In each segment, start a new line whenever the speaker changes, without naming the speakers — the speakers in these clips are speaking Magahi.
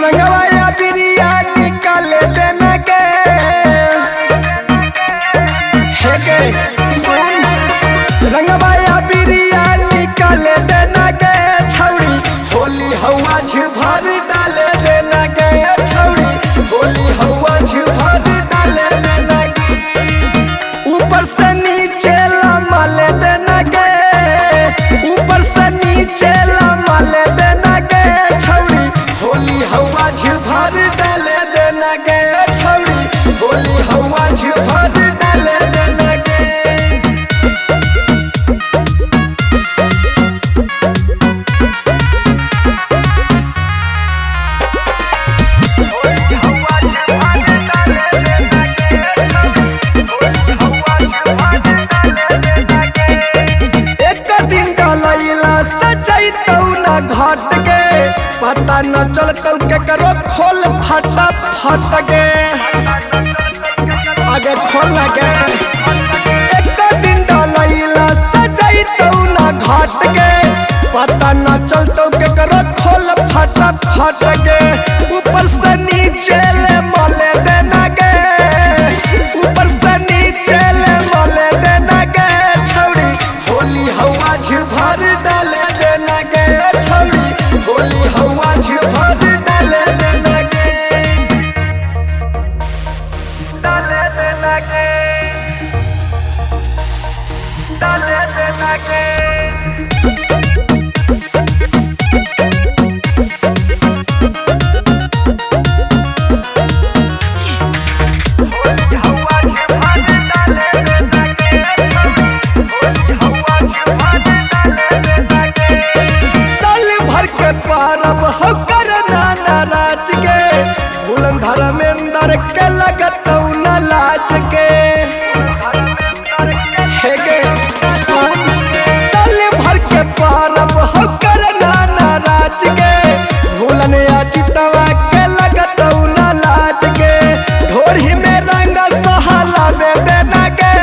रंगवाया बिरयानी काले देना के हे के सुन। रंगवाया बिरयानी काले देना के छौड़ी होली हवा झुभर डाले देना के छौड़ी होली हवा झुभर डाले देना के। ऊपर से नीचे लमल देना के, ऊपर से नीचे लमल देना के छौड़ी होली हवा झुभर डाले देना के छौड़ी होली हवा झुभर डाले देना के। एक दिन डलैला सजैतौ न घट के, पता न चलतौ के करो खोल फटा फट गे, आगे खोल गे। एक दिन डलैला सजैतौ न घट के, पता न चलतौ के करो खोल फटा फट गे। ऊपर से नीचे ले मले देना गे, ऊपर से नीचे ले मले देना गे छौड़ी होली हवा झुभर डाले देना गे छौड़ी होली हवा झुभर डाले देना गे,
डाले देना के, डाले देना के।
साल भर के परब हो करना नाराज के, भूलन धर्मेंद्र के लगतौ न लाज के। हे गे सुन, साल भर के परब हो करना नाराज के, भूलन अजितवा के लगतौ न लाज के। ढोरही में रंग सहाला में देना के,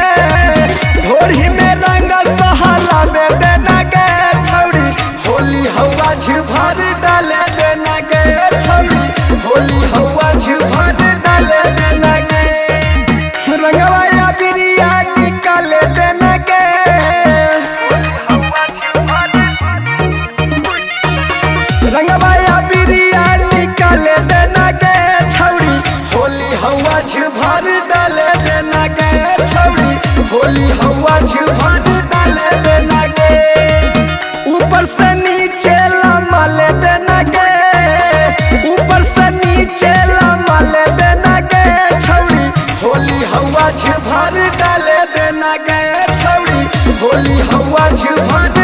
ढोरही में रंग सहाला में देना के छौड़ी होली हवा झुभर डाले देना के छौड़ी होली हवा झुभर डाले देना के। रंगवाया बिरयानी काले देना के, रंगवाया बिरयानी काले देना के छौड़ी होली हवा झुभर डाले देना के छौड़ी होली हवा झुभर डाले देना के। ऊपर से नीचे लमल देना के, ऊपर से नीचे लमल देना के छौड़ी होली हवा झुभर डाले देना के छौड़ी होली हवा झुभर।